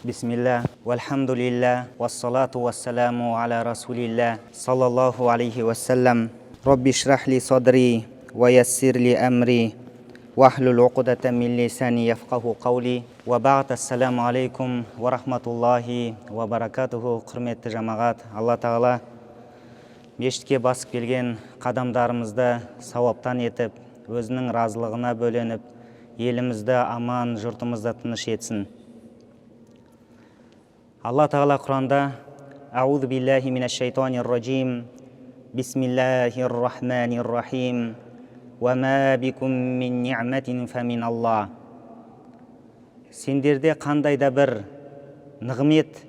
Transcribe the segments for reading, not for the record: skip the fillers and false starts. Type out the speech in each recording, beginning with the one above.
Бисмилля, вальхамдулилля, вассалату вассаламу аля расулилля, саллаллаху алейхи вассалам. Робби шрах ли садри, ва яссир ли амри, вахлул уқдата мин лисани яфқаху қаули. Ва ба'д, ассаламу алейкум ва рахматуллахи ва баракатуху. Құрметті жамағат, Алла Тағала мешітке басып келген қадамдарымызды сауаптан етіп, өзінің разылығына бөленіп, елімізді аман, жұртымызды тыныш етсін. Алла Тағала Құранда: Аузу биллахи минаш шайтанир раджим, бисмиллахир рахманир рахим, уа ма бикум мин ни'матин фамин Аллах. Сендерде қандай да бір нығмет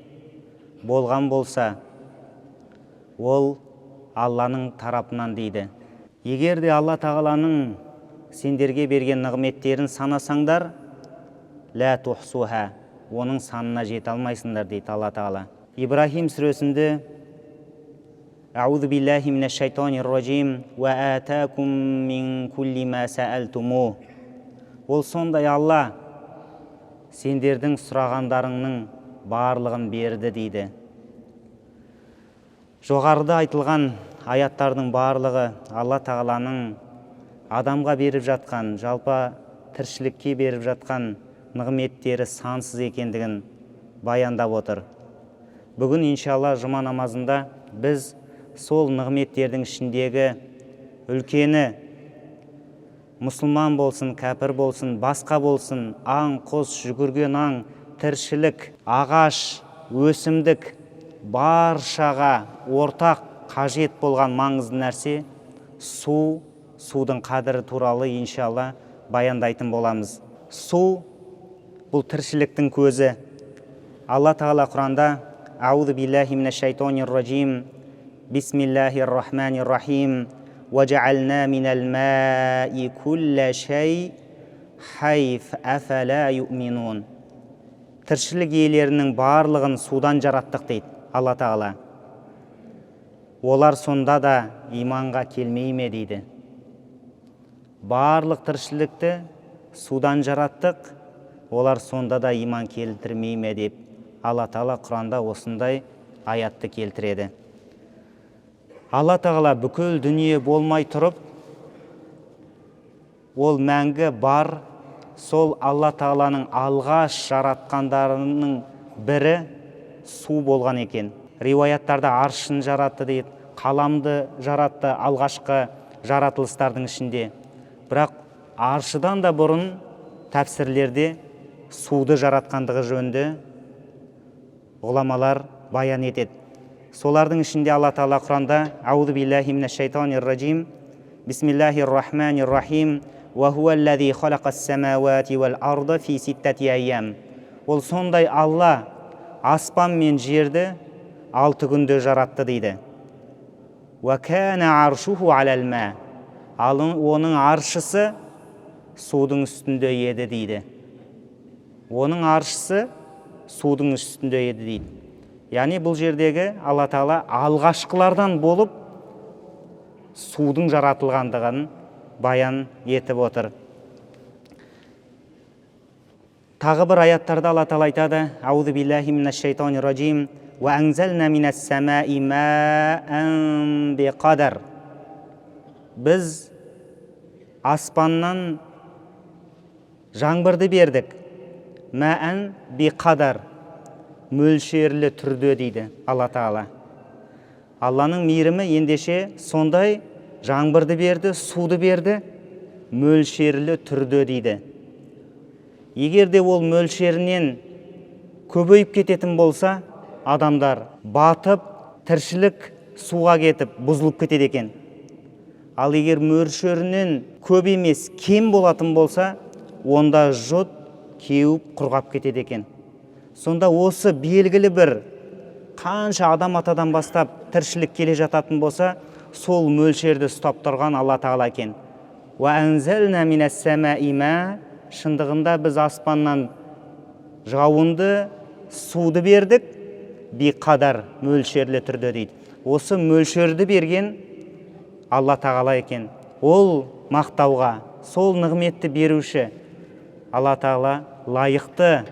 болған болса, ол Алланың тарапынан дейді. Егер де Алла Тағаланың сендерге берген нығметтерін санасаңдар, лә тухсуха, оның санына жете алмайсыңдар дейді Алла Тағала. Ибрахим сүресінде: Аузу биллахи минаш шайтанир раджим, уа атакум мин кулли ма саалтуму. Ол сондай Алла сендердің сұрағандарыңның барлығын берді дейді. Жоғарыда айтылған аяттардың барлығы Алла Тағаланың адамға беріп жатқан, жалпы тіршілікке беріп жатқан нығметтері сансыз екендігін баяндап отыр. Бүгін иншалла жұма намазында біз сол нығметтердің ішіндегі үлкені, мұсылман болсын, кәпір болсын, басқа болсын, аң, құс, жүгірген аң, тіршілік, ағаш, өсімдік, баршаға ортақ қажет болған маңызды нәрсе су, судың қадірі туралы иншалла баяндайтын боламыз. Су бұл тіршіліктің көзі. Алла Тағала Құранда: Аузу биллахи минаш шайтанир раджим, бисмиллахир рахманир рахим, уа жаална минал маи кулла шай хай афала юъминун. Тіршілік иелерінің барлығын судан жараттық дейді Алла Тағала. Олар сонда да иманға келмей ме дейді. Барлық тіршілікті судан жараттық, олар сонда да иман келтірмей ме деп Алла Тағала Құранда осындай аятты келтіреді. Алла Тағала бүкіл дүние болмай тұрып, ол мәңгі бар, сол Алла Тағаланың алғаш жаратқандарының бірі су болған екен. Риуаяттарда аршын жаратты дейді, қаламды жаратты алғашқы жаратылыстардың ішінде. Бірақ аршыдан да бұрын тәпсірлерде суды жаратқандығы жөнінде ғұламалар баян етеді. Солардың ішінде Алла Тағала Құранда: Аузу биллахи минаш шайтанир раджим, бисмиллахир рахманир рахим, уа хуаллази халақас самауати уал арда фи ситтати айям. Ол сондай Алла аспан мен жерді 6 күнде жаратты дейді. Уа кана аршуху алал ма. Ал оның аршысы судың үстінде еді дейді. Оның аршысы судың үстінде еді дейді. Яғни бұл жердегі Алла Тағала алғашқылардан болып судың жаратылғандығын баян етіп отыр. Тағы бір аяттарда Алла Тағала айтады: Аузу биллахи минаш шайтанир раджим, уа анзална минас самаи маан биқадар. Біз аспаннан жаңбырды бердік, маан биқадар, мөлшерлі түрде дейді Алла Тағала. Алланың мейірімі ендеше сондай, жаңбырды берді, суды берді, мөлшерлі түрде дейді. Егер де ол мөлшерінен көбейіп кететін болса, адамдар батып, тіршілік суға кетіп, бұзылып кетеді екен. Ал егер мөлшерінен көп емес, кем болатын болса, онда жұт кеуіп, құрғап кетеді екен. Сонда осы белгілі бір қанша адам атадан бастап тіршілік келе жататын болса, сол мөлшерді ұстап тұрған Алла Тағала екен. Уа анзална минас самаи ма. Шындығында біз аспаннан жауынды, суды бердік, биқадар, мөлшерлі түрде дейді. Осы мөлшерді берген Алла Тағала екен. Ол мақтауға, сол нығметті беруші Алла Тағала лайықты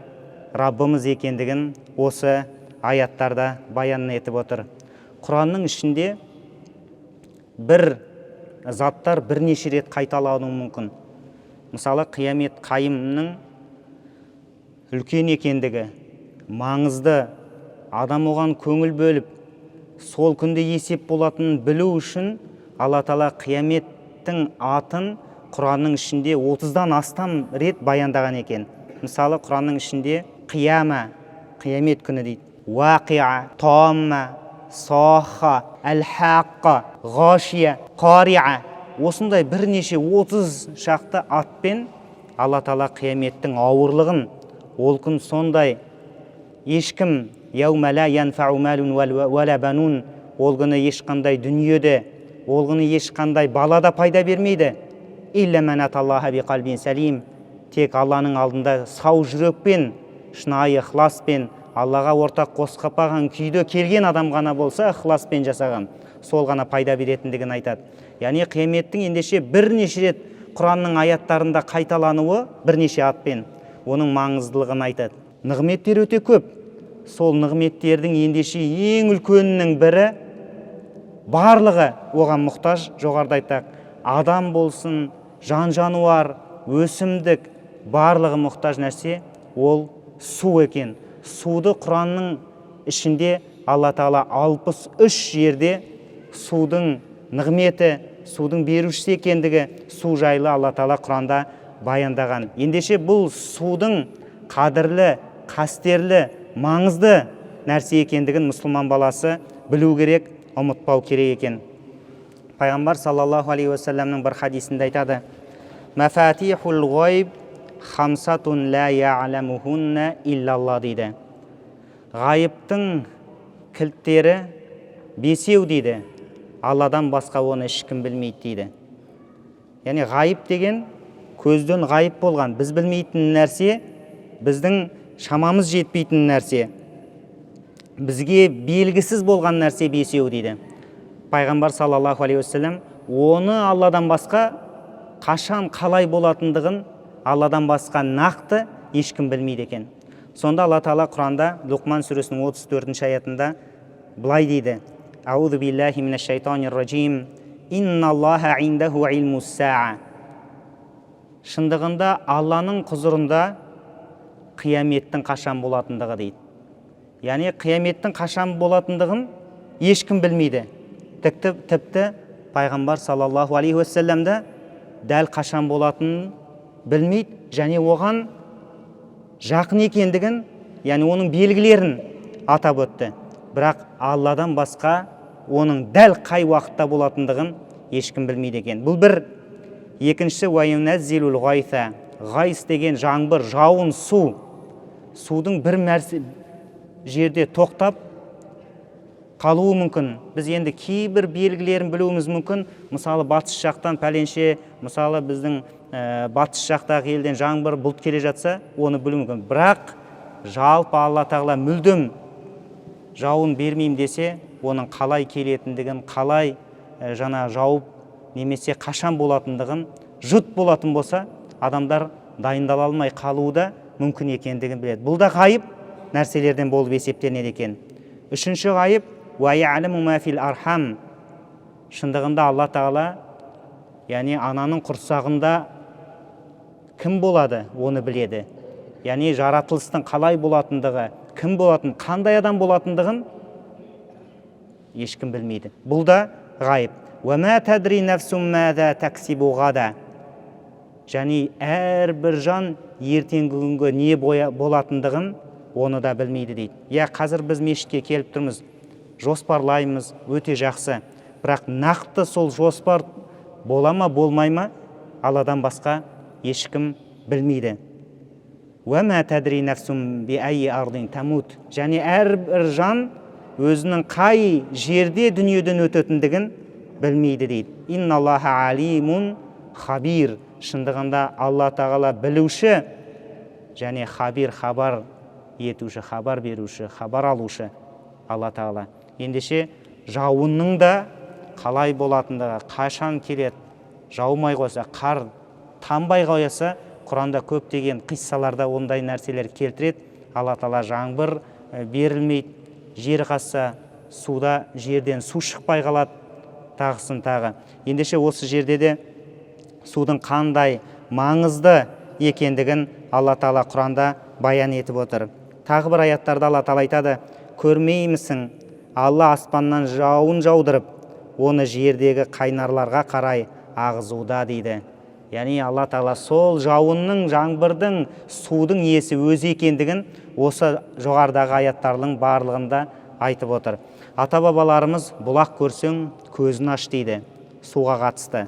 Раббымыз екендігін осы аяттарда баян етіп отыр. Құранның ішінде бір заттар бірнеше рет қайталануы мүмкін. Мысалы, қиямет қайымның үлкен екендігі, маңызды, адам оған көңіл бөліп, сол күнде есеп болатынын білу үшін Алла Тағала қияметтің атын Құранның ішінде 30-дан астам рет баяндаған екен. Мысалы, Құранның ішінде қияма, қиямет күні дейді. Уақиа, томма, саха, әл-хаққа, ғашия, қариа. Осындай бірнеше 30 шақты атпен Алла Тағала қияметтің ауырлығын, ол күн сондай ешкім яума ла янфау малун уала банун, ол күні ешқандай дүниеде, ол күні ешқандай бала да пайда бермейді. Илля ман аталлаха би қалбин салим, тек Алланың алдында сау жүрекпен, шынайы ықыласпен, Аллаға ортақ қоспаған күйде келген адам ғана болса, ықыласпен жасаған, сол ғана пайда беретіндігін айтады. Яғни қияметтің ендеше бірнеше рет Құранның аяттарында қайталануы бірнеше атпен оның маңыздылығын айтады. Нығметтер өте көп. Сол нығметтердің ендеше ең үлкенінің бірі, барлығы оған мұқтаж, жоғарыда айттық, адам болсын, жан-жануар, өсімдік, барлығы мұқтаж нәрсе ол су екен. Суды Құранның ішінде Алла Тағала 63 жерде судың нығметі, судың берушісі екендігі, су жайлы Алла Тағала Құранда баяндаған. Ендеше бұл судың қадірлі, қастерлі, маңызды нәрсе екендігін мұсылман баласы білу керек, ұмытпау керек екен. Пайғамбар саллаллаху алейхи уассаламның бір хадисінде айтады: Мафатихул ғайб хамсатун ла я'ламухунна иллалла дейді. Ғайыптың кілттері бесеу дейді. Алладан басқа оны ешкім білмейді дейді. Яғни ғайып деген көзден ғайып болған, біз білмейтін нәрсе, біздің шамамыз жетпейтін нәрсе, бізге белгісіз болған нәрсе бесеу дейді. Пайғамбар саллаллаху алейхи уассалам оны Алладан басқа қашан қалай болатындығын Алладан басқа нақты ешкім білмейді екен. Сонда Алла Тағала Құранда Лұқман сүресінің 34 аятында былай дейді: Аузу биллахи минаш шайтанир ражим. Инналлаха индаху илмус саа. Шындығында Алланың құзырында қияметтің қашан болатындығы дейді. Яғни қияметтің қашан болатындығын ешкім білмейді. Тіпті пайғамбар саллаллаху алейхи уассалам да дәл қашан болатынын білмейді және оған жақын екендігін, яғни оның белгілерін атап өтті. Бірақ Алладан басқа оның дәл қай уақытта болатындығын ешкім білмейді екен. Бұл бір. Екіншісі, уаюназзилул ғайса. Ғайс деген жаңбыр, жауын, су. Судың бір нәрсе жерде тоқтап қалуы мүмкін. Біз енді кейбір белгілерін білуіміз мүмкін. Мысалы, батыс жақтан пәленше, мысалы, біздің батыс жақтағы елден жаңбыр, бұлт келе жатса, оны білу мүмкін. Бірақ жалпы Алла Тағала мүлдем жауын бермеймін десе, оның қалай келетіндігін, қалай жаңа жауып немесе қашан болатындығын, жұт болатын болса, адамдар дайындала алмай қалуы да мүмкін екендігін біледі. Бұл да ғайып нәрселерден болып есептелінеді екен. Үшінші ғайып, уа я'ламу ма фил архам. Шындығында Алла Тағала, яғни ананың құрсағында кім болады, оны біледі. Яғни жаратылыстың қалай болатындығы, кім болатын, қандай адам болатындығын ешкім білмейді. Бұл да ғайып. Уа ма тадри нафсун маза таксибу ғада. Және әрбір жан ертеңгі күнгі не болатындығын оны да білмейді дейді. Иә, қазір біз мешітке келіп тұрмыз, жоспарлаймыз, өте жақсы. Бірақ нақты сол жоспар бола ма, болмай ма, Алладан басқа ешкім білмейді. Уа ма тадри нафсун би айи ардин тамут. Және әрбір жан өзінің қай жерде дүниеден өтетіндігін білмейді дейді. Инналлаха алимун хабир. Шындығында Алла Тағала білуші және хабир, хабар етуші, хабар беруші, хабар алушы Алла Тағала. Ендеше жауынның да қалай болатындығы, қашан келеді, жаумай қойса, қар тамбай қойса, Құранда көптеген қиссаларда ондай нәрселер келтіреді. Алла тағала жаңбыр берілмейді, жер қазса суда жерден су шықпай қалады, тағысын тағы. Ендеше осы жерде де судың қандай маңызды екендігін Алла тағала Құранда баян етіп отыр. Тағы бір аяттарда Алла тағала айтады: көрмеймісің, Алла аспаннан жауын жаудырып, оны жердегі қайнарларға қарай ағызуда дейді. Яғни Алла тағала сол жауынның, жаңбырдың, судың иесі өзі екендігін осы жоғарыдағы аяттардың барлығында айтып отыр. Ата-бабаларымыз бұлақ көрсең көзін аш дейді суға қатысты.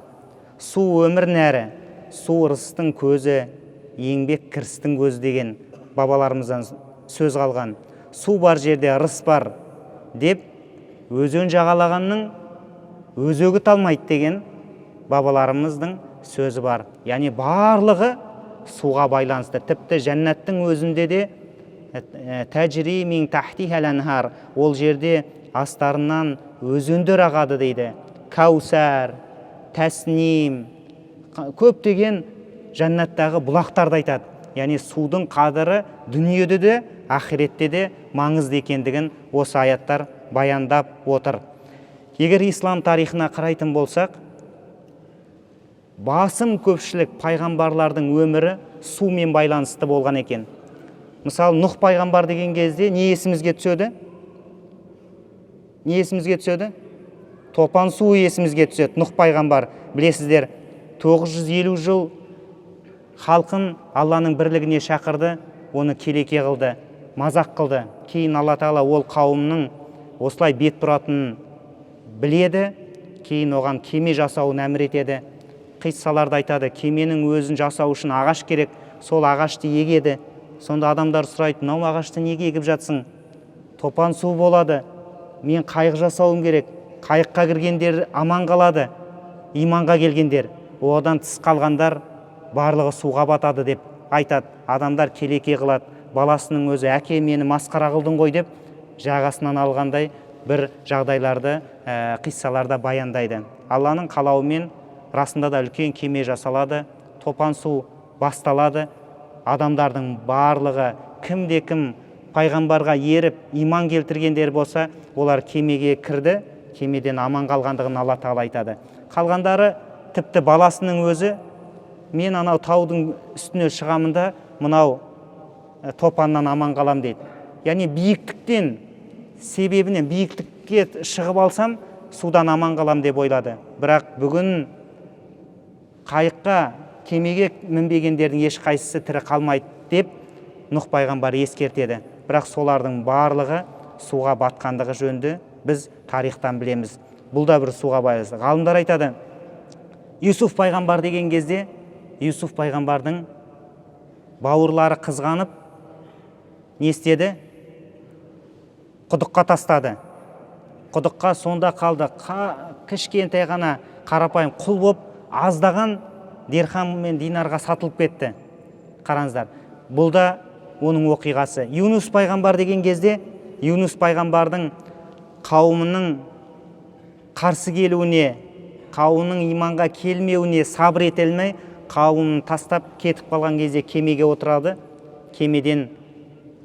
Су өмір нәрі, су ырыстың көзі, еңбек кірістің көзі деген бабаларымыздан сөз қалған. Су бар жерде ырыс бар деп өзен жағалағанның өзегі талмайды деген бабаларымыздың сөзі бар. Яғни барлығы суға байланысты. Тіпті жәннаттың өзінде де тәжри мин тахтиха ланхар, ол жерде астарынан өзендер ағады дейді. Кәусар, Тәсним, көптеген жәннаттағы бұлақтарды айтады. Яғни судың қадірі дүниеде де, ақиретте де маңызды екендігін осы аяттар баяндап отыр. Егер ислам тарихына қарайтын болсақ, басым көпшілік пайғамбарлардың өмірі сумен байланысты болған екен. Мысалы, Нұх пайғамбар деген кезде не есімізге түседі? Не есімізге түседі? Топан суы есімізге түседі. Нұх пайғамбар, білесіздер, 950 жыл халқын Алланың бірлігіне шақырды, оны келеке қылды, мазақ қылды. Кейін Алла тағала ол қауымның осылай бет бұратынын біледі, кейін оған кеме жасауын әмір етеді. Қиссаларда айтады, кеменің өзін жасау үшін ағаш керек, сол ағашты егеді. Сонда адамдар сұрайды, мынау ағашты неге егіп жатсың? Топан су болады, мен қайық жасауым керек. Қайыққа кіргендер аман қалады, иманға келгендер, одан тыс қалғандар барлығы суға батады деп айтады. Адамдар келеке қылады, баласының өзі әке мені масқара қылдың ғой деп жағасынан алғандай бір жағдайларды қиссаларда баяндайды. Алланың қалауымен расында да үлкен кеме жасалады, топан су басталады. Адамдардың барлығы кімде кім пайғамбарға еріп иман келтіргендер болса, олар кемеге кірді, кемеден аман қалғандығын Алла тағала айтады. Қалғандары, тіпті баласының өзі, мен анау таудың үстіне шығамын да мынау топаннан аман қалам дейді. Яғни биіктіктен себебінен биіктікке шығып алсам судан аман қалам деп ойлады. Бірақ бүгін қайыққа, кемеге мінбегендердің ешқайсысы тірі қалмайды деп Нұх пайғамбар ескертеді. Бірақ солардың барлығы суға батқандығы жөнінде біз тарихтан білеміз. Бұл да бір суға байланысты. Ғалымдар айтады, Юсуф пайғамбар деген кезде Юсуф пайғамбардың бауырлары қызғанып не істеді? Құдыққа тастады. Құдыққа сонда қалды. Кішкентай ғана қарапайым құл боп, аздаған дирхам мен динарға сатылып кетті. Қараңыздар, бұл да оның оқиғасы. Юнус пайғамбар деген кезде Юнус пайғамбардың қауымының қарсы келуіне, қауымның иманға келмеуіне сабыр ете алмай, қауымын тастап кетіп қалған кезде кемеге отырады. Кемеден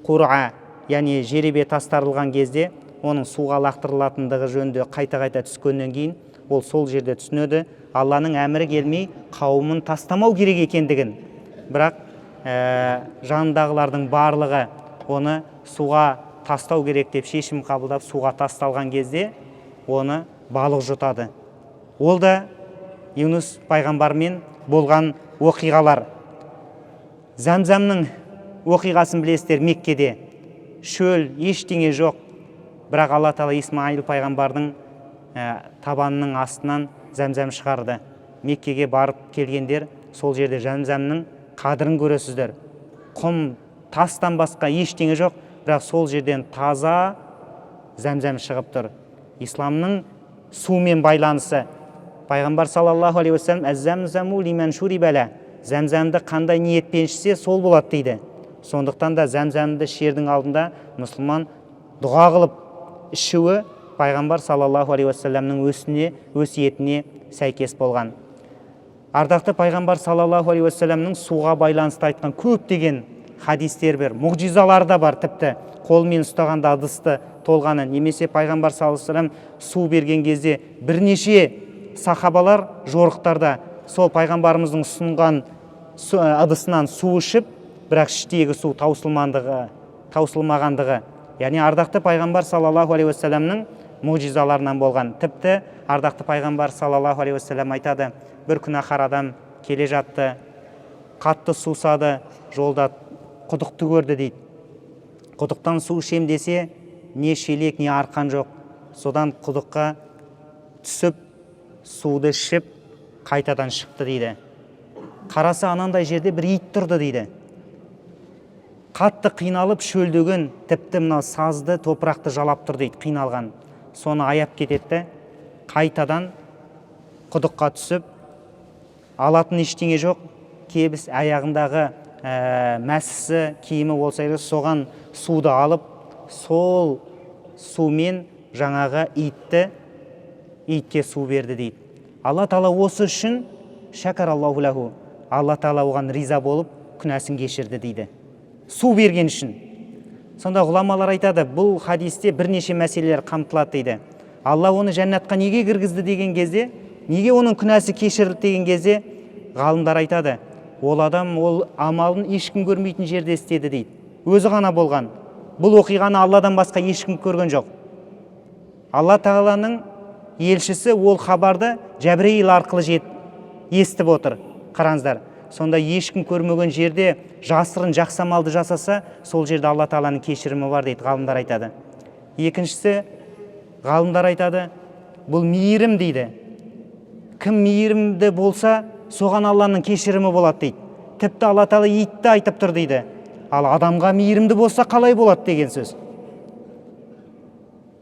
құра, яғни жеребе тастарылған кезде оның суға лақтырылатындығы жөнінде қайта-қайта түскеннен кейін ол сол жерде түсінеді, Алланың әмірі келмей қауымын тастамау керек екендігін. Бірақ жанындағылардың барлығы оны суға тастау керек деп шешім қабылдап, суға тасталған кезде оны балық жұтады. Ол да Юнус пайғамбармен болған оқиғалар. Зәмзәмнің оқиғасын білесіздер, Меккеде шөл, ештеңе жоқ. Бірақ Алла тағала Исмаил пайғамбардың табанының астынан зәмзәм шығарды. Меккеге барып келгендер сол жерде зәмзәмнің қадірін көресіздер. Құм, тастан басқа ештеңе жоқ, бірақ сол жерден таза зәмзәм шығып тұр. Исламның сумен байланысы. Пайғамбар саллаллаху алейхи уассалам «Әз-зәмзәму лиман шуриба ла», зәмзәмді қандай ниетпен ішсе сол болады дейді. Сондықтан да зәмзәмді ішердің алдында мұсылман дұға қылып ішуі пайғамбар саллаллаху алейхи уассаламның өсиетіне сәйкес болған. Ардақты пайғамбар саллаллаху алейхи уассаламның суға байланысты айтқан көптеген хадистер бар, мұғжизалар да бар. Тіпті қолмен ұстағанда ыдысты толғаны, немесе пайғамбар саллаллаху алейхи вассалам су берген кезде бірнеше сахабалар жорықтарда сол пайғамбарымыздың ұсынған ыдысынан су ішіп, бірақ іштегі су таусылмағандығы, яғни ардақты пайғамбар саллаллаху алейхи уассаламның мұғжизаларынан болған. Тіпті ардақты пайғамбар саллаллаху алейхи уассалам айтады, бір күнәһар адам келе жатты, қатты сусады, жолда құдықты көрді дейді. Құдықтан су ішем десе, не шелек, не арқан жоқ. Содан құдыққа түсіп, суды ішіп, қайтадан шықты дейді. Қараса, анандай жерде бір ит тұрды дейді. Қатты қиналып шөлдеген, тіпті мына сазды, топырақты жалап тұр дейді, қиналған. Соны аяп кетеді, қайтадан құдыққа түсіп, алатын ештеңе жоқ, кебіс аяғындағы мәсісі, киімі болса керек, соған суды алып, сол сумен жаңағы итке су берді дейді. Алла тағала осы үшін шәкәраллаху лаху, Алла тағала оған риза болып, күнәсін кешірді дейді. Су берген үшін. Сонда ғұламалар айтады, бұл хадисте бірнеше мәселелер қамтылады дейді. Алла оны жәннатқа неге кіргізді деген кезде, неге оның күнәсі кешірілді деген кезде, ғалымдар айтады, ол адам ол амалын ешкім көрмейтін жерде істеді дейді. Өзі ғана болған. Бұл оқиғаны Алладан басқа ешкім көрген жоқ. Алла тағаланың елшісі ол хабарды Жәбірейіл арқылы естіп отыр. Қараңыздар, сонда ешкім көрмеген жерде жасырын жақсы амалды жасаса, сол жерде Алла тағаланың кешірімі бар дейді, ғалымдар айтады. Екіншісі, ғалымдар айтады, бұл мейірім дейді. Кім мейірімді болса, соған Алланың кешірімі болады дейді. Тіпті Алла тағала итті айтып тұр дейді. Ал адамға мейірімді болса қалай болады деген сөз.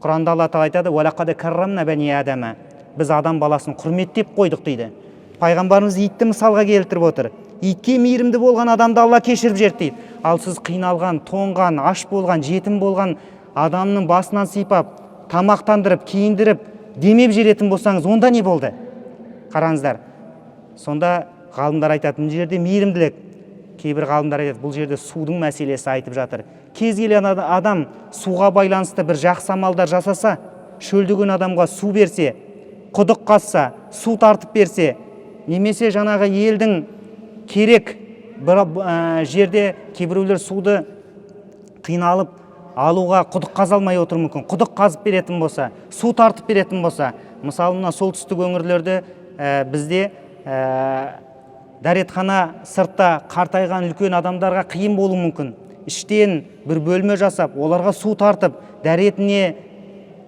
Құранда Алла тағала айтады, «Уалақад каррамна бани адама». Біз адам баласын құрметтеп қойдық дейді. Пайғамбарымыз итті мысалға келтіріп отыр. Итке мейірімді болған адамды Алла кешіріп жіберді дейді. Ал сіз қиналған, тоңған, аш болған, жетім болған адамның басынан сипап, тамақтандырып, киіндіріп, демеп жіберетін болсаңыз, онда не болды? Қараңыздар. Сонда ғалымдар айтады, мына жерде мейірімділік. Кейбір ғалымдар айтады, бұл жерде судың мәселесі айтып жатыр. Кез келген адам суға байланысты бір жақсы амалдар жасаса, шөлдеген адамға су берсе, құдық қазса, су тартып берсе, немесе жаңағы елдің керек бір жерде кейбіреулер суды қиналып алуға құдық қаза алмай отыруы мүмкін. Құдық қазып беретін болса, су тартып беретін болса, мысалы, мына солтүстік өңірлерде бізде дәретхана сыртта, қартайған үлкен адамдарға қиын болуы мүмкін. Іштен бір бөлме жасап, оларға су тартып, дәретіне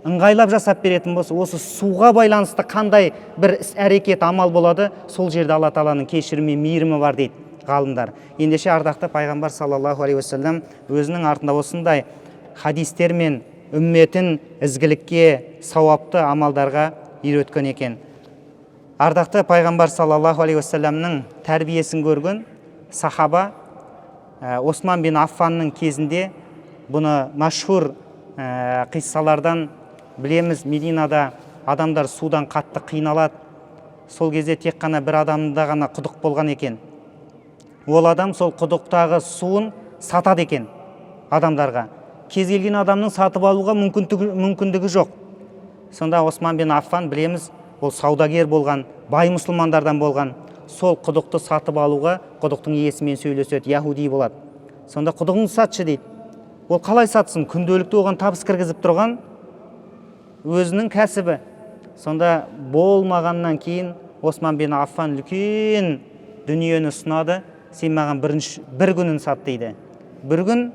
ыңғайлап жасап беретін болса, осы суға байланысты қандай бір іс әрекет амал болады, сол жерде Алла тағаланың кешірімі мен мейірімі бар дейді ғалымдар. Ендеше ардақты пайғамбар саллаллаху алейхи уассалам өзінің артында осындай хадистермен үмметін ізгілікке, сауапты амалдарға үйреткен екен. Ардақты пайғамбар саллаллаху алейхи уассаламның тәрбиесін көрген сахаба Осман бин Аффанның кезінде, бұны машһур қиссалардан білеміз, Мединада адамдар судан қатты қиналады. Сол кезде тек қана бір адамда ғана құдық болған екен. Ол адам сол құдықтағы суын сатады екен адамдарға. Кез келген адамның сатып алуға мүмкіндігі жоқ. Сонда Осман бин Аффан, білеміз, ол саудагер болған, бай мұсылмандардан болған. Сол құдықты сатып алуға құдықтың иесімен сөйлеседі, яхуди болады. Сонда құдығыңды сатшы дейді. Ол қалай сатсын, күнделікті оған табыс кіргізіп тұрған өзінің кәсібі. Сонда болмағаннан кейін Осман бин Аффан үлкен дүниені ұсынады. Сен маған бірінші бір күнін сат дейді. Бір күн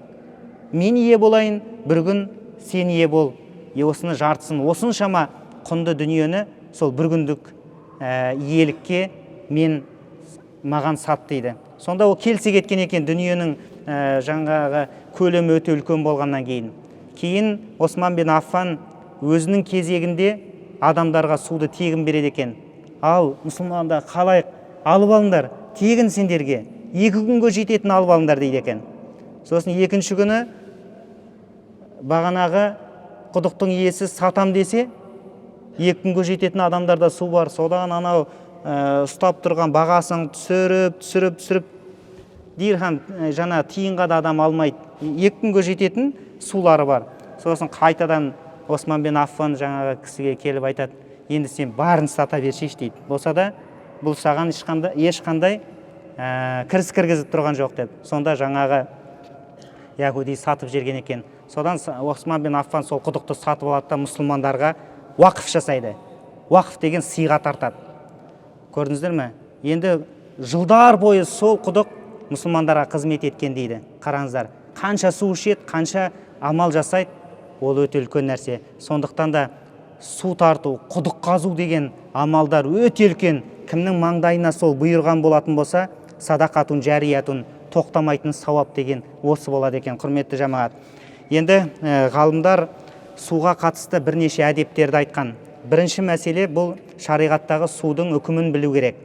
мен ие болайын, бір күн сен ие бол. Е, осыны жартысын, осыншама құнды дүниені сол бір күндік иелікке мен маған сат дейді. Сонда ол келсе кеткен екен, дүниенің жаңағы көлемі өте үлкен болғаннан кейін. Кейін Осман бин Аффан өзінің кезегінде адамдарға суды тегін береді екен. Ал мұсылмандар, қалайық, алып алыңдар, тегін сендерге, 2 күнге жететін алып алыңдар дейді екен. Сосын екінші күні бағанағы құдықтың иесі сатам десе, 2 күнге жететін адамдарда су бар. Содан анау ұстап тұрған бағасын түсіріп, түсіріп, түсіріп, Дирхам жаңа тиынға да адам алмайды, 2 күнге жететін сулары бар. Сосын қайтадан Осман бен Аффан жаңағы кісіге келіп айтады: енді сен барын сата берсейші дейді. Болса да бұл саған ешқандай кіріс кіргізіп тұрған жоқ деп. Сонда жаңағы яһуди сатып жіберген екен. Содан Осман бен Аффан сол құдықты сатып алады да мұсылмандарға уақыф жасайды. Уақыф деген сыйға тартады. Көрдіңіздер ме? Енді жылдар бойы сол құдық мұсылмандарға қызмет еткен дейді. Қараңыздар, қанша су ішеді, қанша амал жасайды, ол өте үлкен нәрсе. Сондықтан да су тарту, құдық қазу деген амалдар өте үлкен. Кімнің маңдайына сол бұйырған болатын болса, садақатун жариятун, тоқтамайтын сауап деген осы болады екен, құрметті жамағат. Енді ғалымдар суға қатысты бірнеше әдептерді айтқан. Бірінші мәселе бұл шариғаттағы судың үкімін білу керек.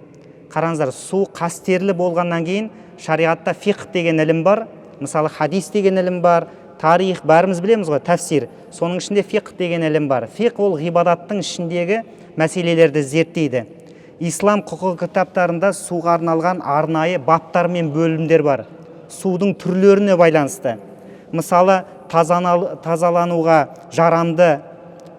Қараңыздар, су қастерлі болғаннан кейін шариғатта фиқх деген ілім бар, мысалы хадис деген ілім бар, тарих бәріміз білеміз ғой, тәфсир. Соның ішінде фиқх деген ілім бар. Фиқх ол ғибадаттың ішіндегі мәселелерді зерттейді. Ислам құқық кітаптарында суға арналған арнайы баптар мен бөлімдер бар. Судың түрлеріне байланысты. Мысалы, тазалануға жарамды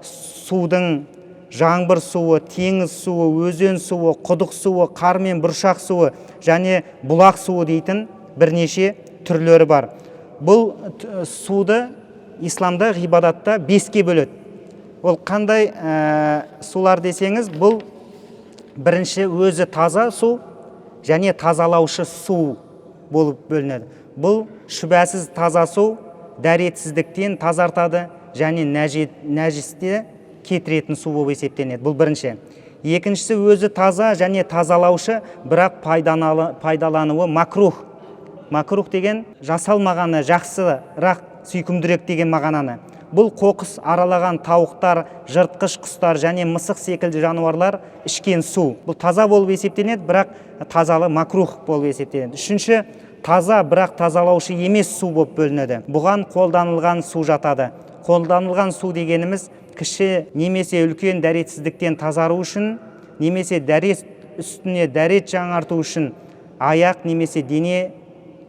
судың жаңбыр суы, теңіз суы, өзен суы, құдық суы, қар мен бұршақ суы және бұлақ суы дейтін бірнеше түрлері бар. Бұл суды исламда ғибадатта 5-ке бөледі. Ол қандай сулар десеңіз, бұл бірінші өзі таза су және тазалаушы су болып бөлінеді. Бұл шүбәсіз таза су дәретсіздіктен тазартады және нәжісті кетіретін су болып есептелінеді. Бұл бірінші. Екіншісі өзі таза және тазалаушы, бірақ пайдалануы макрух. Макрух деген жасалмағаны жақсырақ, сүйкімдірек деген мағынаны. Бұл қоқыс аралаған тауықтар, жыртқыш құстар және мысық секілді жануарлар ішкен су. Бұл таза болып есептелінеді, бірақ тазалы макрух болып есептелінеді. Үшінші, таза, бірақ тазалаушы емес су болып бөлінеді. Бұған қолданылған су жатады. Қолданылған су дегеніміз кіші немесе үлкен дәретсіздіктен тазару үшін, немесе дәрет үстіне дәрет жаңарту үшін аяқ немесе дене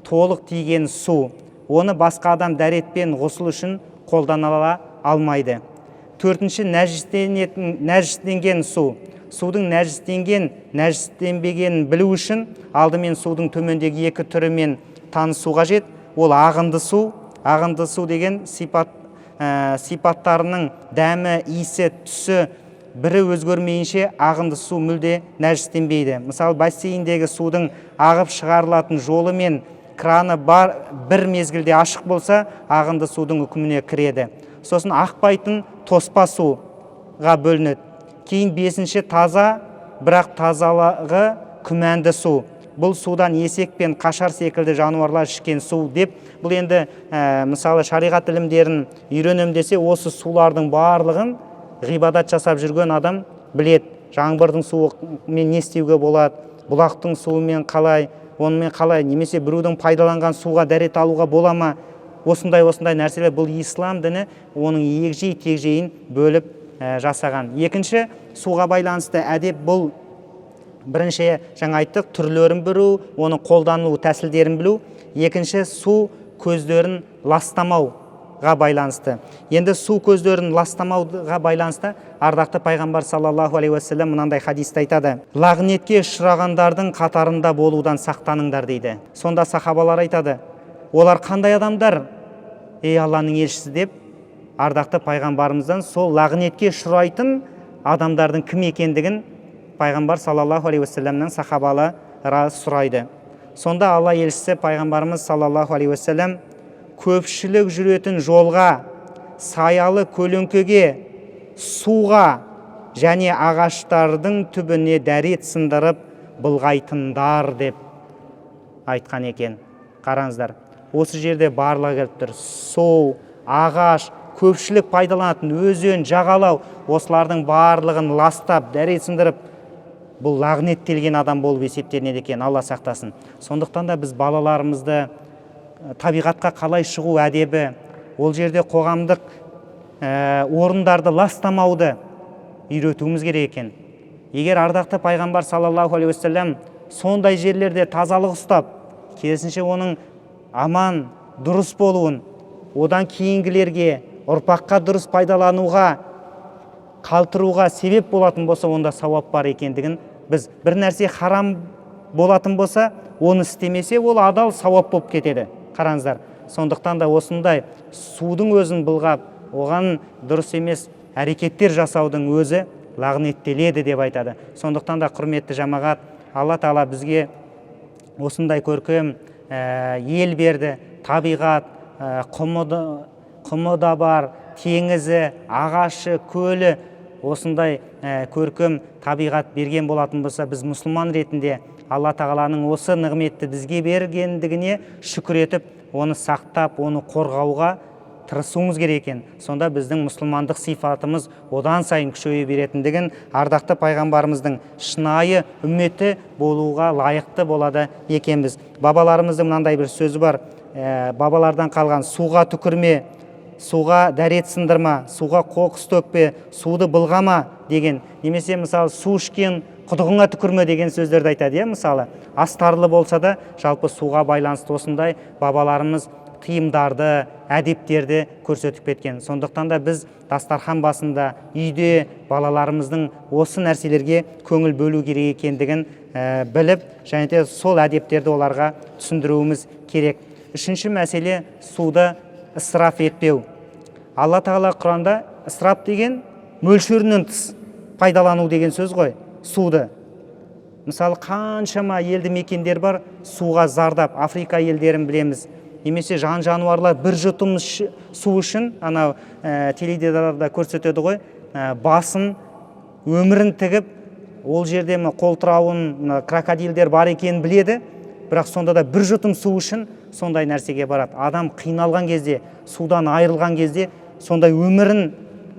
толық тиген су. Оны басқа адам дәрет пен ғұсыл үшін қолдана алмайды. Төртінші, нәжістенген су. Судың нәжістенген, нәжістенбегенін білу үшін алдымен судың төмендегі екі түрімен танысу қажет. Ол ағынды су. Ағынды су деген сипаттарының дәмі, иісі, түсі бірі өзгермейінше ағынды су мүлде нәжістенбейді. Мысалы, бассейндегі судың ағып шығарылатын жолы мен краны бар бір мезгілде ашық болса, ағынды судың үкіміне кіреді. Сосын ақпайтын тоспа суға бөлінеді. Кейін бесінші, таза, бірақ тазалығы күмәнді су. Бұл судан есек пен қашар секілді жануарлар ішкен су деп. Бұл енді мысалы шариғат ілімдерін үйренем десе, осы сулардың барлығын ғибадат жасап жүрген адам біледі. Жаңбырдың суымен не істеуге болады, бұлақтың суымен қалай, онымен қалай, немесе біреудің пайдаланған суға дәрет алуға бола ма, осындай осындай нәрселер. Бұл ислам діні оның егжей тегжейін бөліп жасаған. Екінші суға байланысты әдеп бұл бірінші жаңа айттық, түрлерін білу, оның қолданылу тәсілдерін білу. Екінші, су көздерін ластамауға байланысты. Енді су көздерін ластамауға байланысты ардақты пайғамбар саллаллаху алейхи уассалам мынандай хадисті айтады: лағнетке ұшырағандардың қатарында болудан сақтаныңдар дейді. Сонда сахабалар айтады: олар қандай адамдар, ей Алланың елшісі деп. Ардақты пайғамбарымыздан сол лағнетке ұшырайтын адамдардың кім екендігін пайғамбар саллаллаху алейхи уассаламнан сахабалары сұрайды. Сонда Алла елшісі пайғамбарымыз саллаллаху алейхи уассалам: көпшілік жүретін жолға, саялы көлеңкеге, суға және ағаштардың түбіне дәрет сындырып былғайтындар деп айтқан екен. Қараңыздар, осы жерде барлығы келіп тұр: су, ағаш, көпшілік пайдаланатын өзен, жағалау, осылардың барлығын ластап, дәрет сындырып, бұл лағнеттелген адам болып есептелінеді екен, Алла сақтасын. Сондықтан да біз балаларымызды табиғатқа қалай шығу әдебі, ол жерде қоғамдық орындарды ластамауды үйретуіміз керек екен. Егер ардақты пайғамбар саллаллаху алейхи уассалам сондай жерлерде тазалық ұстап, Керісінше, оның аман, дұрыс болуын, одан кейінгілерге, ұрпаққа дұрыс пайдалануға, қалтыруға себеп болатын болса, онда сауап бар екендігін біз, бір нәрсе харам болатын болса, оны істемесе, ол адал сауап болып кетеді. Қараңыздар, сондықтан да осындай судың өзін былғап, оған дұрыс емес әрекеттер жасаудың өзі лағнеттеледі деп айтады. Сондықтан да, құрметті жамағат, Алла Тағала бізге осындай көркем ел берді, табиғат, құмы да бар, теңізі, ағашы, көлі, осындай көркем табиғат берген болатын болса, біз мұсылман ретінде Алла Тағаланың осы нығметті бізге бергендігіне шүкір етіп, оны сақтап, оны қорғауға тырысуымыз керек екен. Сонда біздің мұсылмандық сипатымыз одан сайын күшейе беретіндігін, ардақты пайғамбарымыздың шынайы үмметі болуға лайықты болады екенбіз. Бабаларымыздың мынандай бір сөзі бар, бабалардан қалған: суға түкірме, суға дәрет сындырма, суға қоқыс төкпе, суды былғама деген, немесе мысалы, су ішкен құдығыңа түкірме деген сөздерді айтады, иә. Мысалы, астарлы болса да, жалпы суға байланысты осындай бабаларымыз тыйымдарды, әдептерді көрсетіп кеткен. Сондықтан да біз дастархан басында, үйде балаларымыздың осы нәрселерге көңіл бөлу керек екендігін біліп және де сол әдептерді оларға түсіндіруіміз керек. Үшінші мәселе – суды ысырап етпеу. Алла Тағала Құранда, ысырап деген мөлшерінен тыс пайдалану деген сөз ғой суды. Мысалы, қаншама елді мекендер бар суға зардап, Африка елдерін білеміз, немесе жан жануарлар бір жұтым су үшін, анау теледидарда көрсетеді ғой, басын, өмірін тігіп, ол жерде мына қолтырауын, мына крокодилдер бар екенін біледі, бірақ сонда да бір жұтым су үшін сондай нәрсеге барады. Адам қиналған кезде, судан айырылған кезде сондай өмірін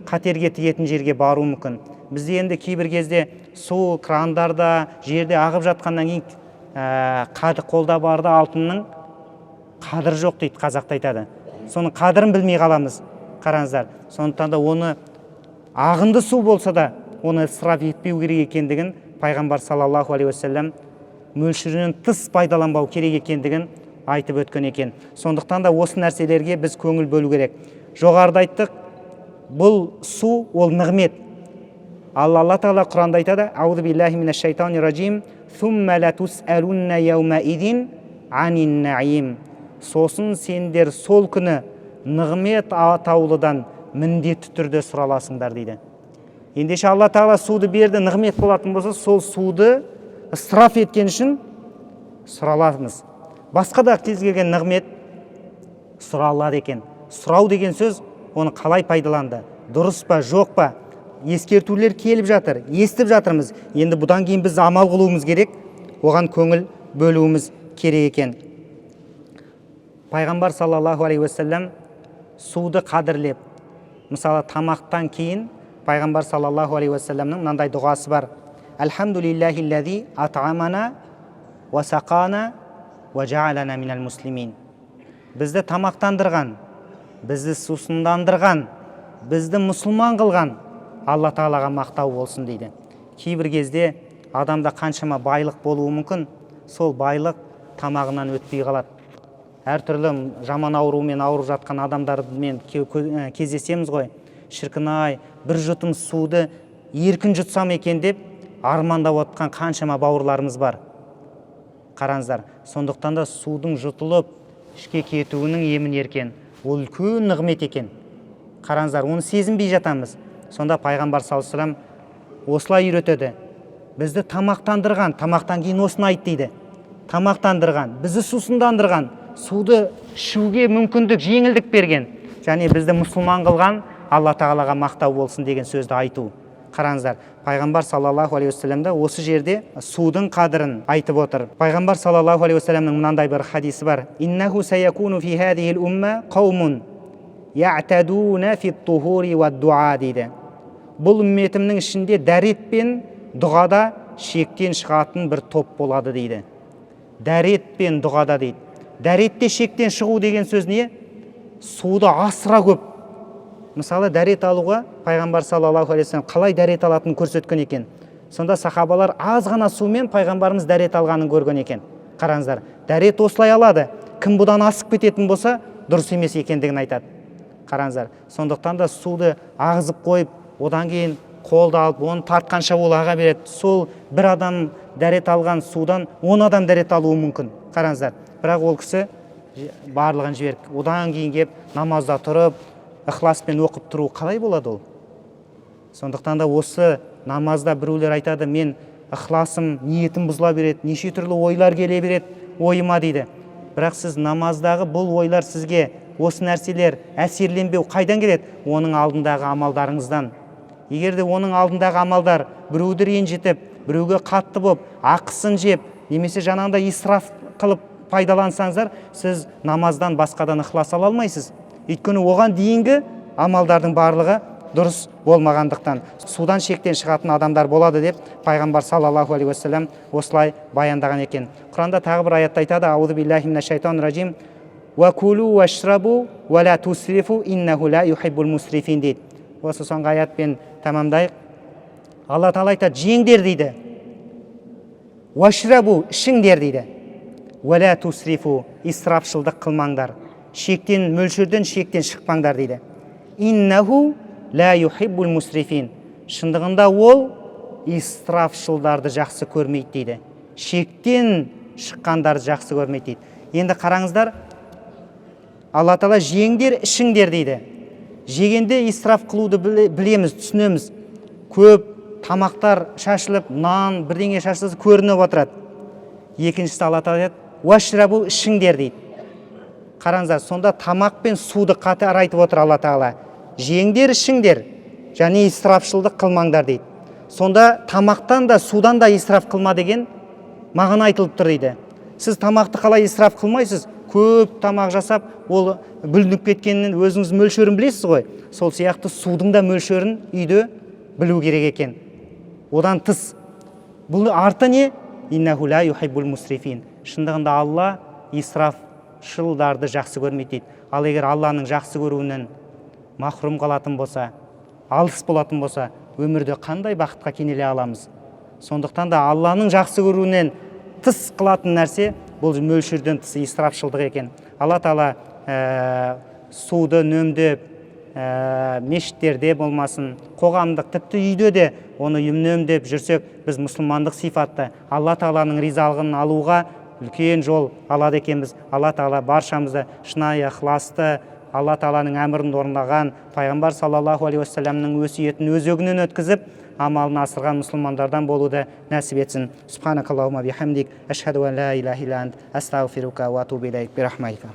қатерге тігетін жерге баруы мүмкін. Бізде енді кейбір кезде су крандарда, жерде ағып жатқаннан кейін, қолда барда алтынның қадірі жоқ дейді, қазақта айтады. Соның қадірін білмей қаламыз. Қараңыздар, сондықтан да оны ағынды су болса да, оны ысырап етпеу керек екендігін пайғамбар саллаллаху алейхи уассалам мөлшерінен тыс пайдаланбау керек екендігін айтып өткен екен. Сондықтан да осы нәрселерге біз көңіл бөлу керек. Жоғарыда айттық, бұл су ол нығмет. Ал Алла Тағала Құранда айтады: «Аузу биллахи минаш шайтанир ражим, сумма латусалунна яумаизин анин наим». Сосын сендер сол күні нығмет атаулыдан міндетті түрде сұраласыңдар дейді. Ендеше, Алла Тағала суды берді, нығмет болатын болса, сол суды ысырап еткен үшін сұраламыз. Басқа да кез келген нығмет сұралады екен. Сұрау деген сөз оны қалай пайдаланды, дұрыс па, жоқ па? Ескертулер келіп жатыр, естіп жатырмыз. Енді бұдан кейін біз амал қылуымыз керек, оған көңіл бөлуіміз керек екен. Пайғамбар саллаллаху алейхи уассалам суды қадірлеп, мысалы, тамақтан кейін пайғамбар саллаллаху алейхи уассаламның мынандай дұғасы бар: «Альхамдулиллахи ат'амана уа сақана уа жаалана минал муслимин». Бізді тамақтандырған, бізді сусындандырған, бізді мұсылман қылған Алла Тағалаға мақтау болсын дейді. Кейбір кезде адамда қаншама байлық болуы мүмкін, сол байлық тамағынан өтпей қалады. Әртүрлі жаман аурумен ауырып жатқан адамдармен кездесеміз ғой. Шіркін ай, бір жұтым суды еркін жұтсам екен деп армандап отқан қаншама бауырларымыз бар. Қараңыздар, сондықтан да судың жұтылып ішке кетуінің емін еркен, ол үлкен нығмет екен. Қараңыздар, оны сезінбей жатамыз. Сонда пайғамбар саллаллаху алейхи вассалам осылай үйретеді: бізді тамақтандырған, тамақтан кейін осыны айт дейді, тамақтандырған, бізді сусындандырған, суды ішуге мүмкіндік, жеңілдік берген және бізді мұсылман қылған Алла Тағалаға мақтау болсын деген сөзді айту. Қараңыздар, пайғамбар саллаллаху алейхи уассалам да осы жерде судың қадірін айтып отыр. Пайғамбар саллаллаху алейхи уассаламның мынандай бір хадисі бар: «Иннаху саякуну фи хадихил умма қаумун яътадуна фи тухури уа дуа» дейді. Бұл үмметімнің ішінде дәрет пен дұғада шектен шығатын бір топ болады дейді. Дәрет пен дұғада дейді. Дәретте шектен шығу деген сөз не? Суды асыра көп, мысалы, дәрет алуға пайғамбар саллаллаху алейхи вассалам қалай дәрет алатынын көрсеткен екен. Сонда сахабалар аз ғана сумен пайғамбарымыз дәрет алғанын көрген екен. Қараңыздар, дәретте шектен шығу деген сөз. Дәрет осылай алады. Кім бұдан асып кететін болса, дұрыс емес екендігін айтады. Қараңыздар, сондықтан да суды ағызып қойып, одан кейін қолды алып, оны тартқанша ол аға береді. Сол бір адам дәрет алған судан 10 адам дәрет алуы мүмкін. Қараңыздар, бірақ ол кісі барлығын жіберіп, одан кейін келіп намазда тұрып, ықыласпен оқып тұру қалай болады ол? Сондықтан да осы намазда біреулер айтады, мен ықыласым, ниетім бұзыла береді, неше түрлі ойлар келе береді ойыма дейді. Бірақ сіз намаздағы бұл ойлар сізге осы нәрселер әсерленбеу қайдан келеді? Оның алдындағы амалдарыңыздан. Егер де оның алдындағы амалдар біреуді ренжітіп, біреуге қатты боп, ақысын жеп, немесе жаңағындай исраф қылып пайдалансаңыздар, сіз намаздан басқадан ықылас ала алмайсыз. Өйткені оған дейінгі амалдардың барлығы дұрыс болмағандықтан судан шектен шығатын адамдар болады деп пайғамбар саллаллаху алейхи уассалам осылай баяндаған екен. Құранда тағы бір аятта айтады: аузу биллахи минаш шайтанир ражим, уа кулу уашрабу уа ла тусрифу иннаху ла юхиббул мусрифин дейді. Осы соңғы аятпен тәмамдайық. Алла тағала айтады: жеңдер дейді, уашрабу ішіңдер дейді, уа ла тусрифу исрапшылдық қылмаңдар, шектен, мөлшерден, шектен шықпаңдар дейді. Иннаху ла юхиббул мусрифин, шындығында ол исрафшылдарды жақсы көрмейді дейді, шектен шыққандарды жақсы көрмейді дейді. Енді қараңыздар, Алла тағала жеңдер, ішіңдер дейді. Жегенде исраф қылуды білеміз, түсінеміз. Көп тамақтар шашылып, нан бірдеңе шашылса көрініп отырады. Екіншісі, Алла тағала айтады: уашрабу ішіңдер дейді. Қараңыздар, сонда тамақ пен суды қатар айтып отыр Алла тағала. Жеңдер, ішіңдер және исрафшылдық қылмаңдар дейді. Сонда тамақтан да, судан да исраф қылма деген маған айтылып тұр дейді. Сіз тамақты қалай исраф қылмайсыз? Көп тамақ жасап, ол бүлініп кеткенін өзіңіз мөлшерін білесіз ғой. Сол сияқты судың да мөлшерін үйде білу керек екен. Одан тыс бұл арты не? Иннаху ла юхиббул мусрифин. Шындығында Алла исрафшылдарды жақсы көрмейді дейді. Ал егер Алланың жақсы көруінен махрұм қалатын болса, алыс болатын болса, өмірде қандай бақытқа кенеле аламыз? Сондықтан да Алланың жақсы көруінен тыс қылатын нәрсе бұл мөлшерден тыс исрафшылдық екен. Алла тағала суды үнемдеп, мешіттерде болмасын, қоғамдық, тіпті үйде де оны үнемдеп жүрсек, біз мұсылмандық сипатты, Алла тағаланың ризалығын алуға үлкен жол алады екенбіз. Алла тағала баршамызды шынайы ықыласты, Алла тағаланың әмірін орындаған, пайғамбар саллаллаху алейхи уассаламның өсиетін өзегінен өткізіп, амалын асырған мұсылмандардан болуды нәсіп етсін. Субханакаллахумма бихамдик, ашхаду ан ла илаха илля ант, астағфирука уа атубу илейк, бирахматика.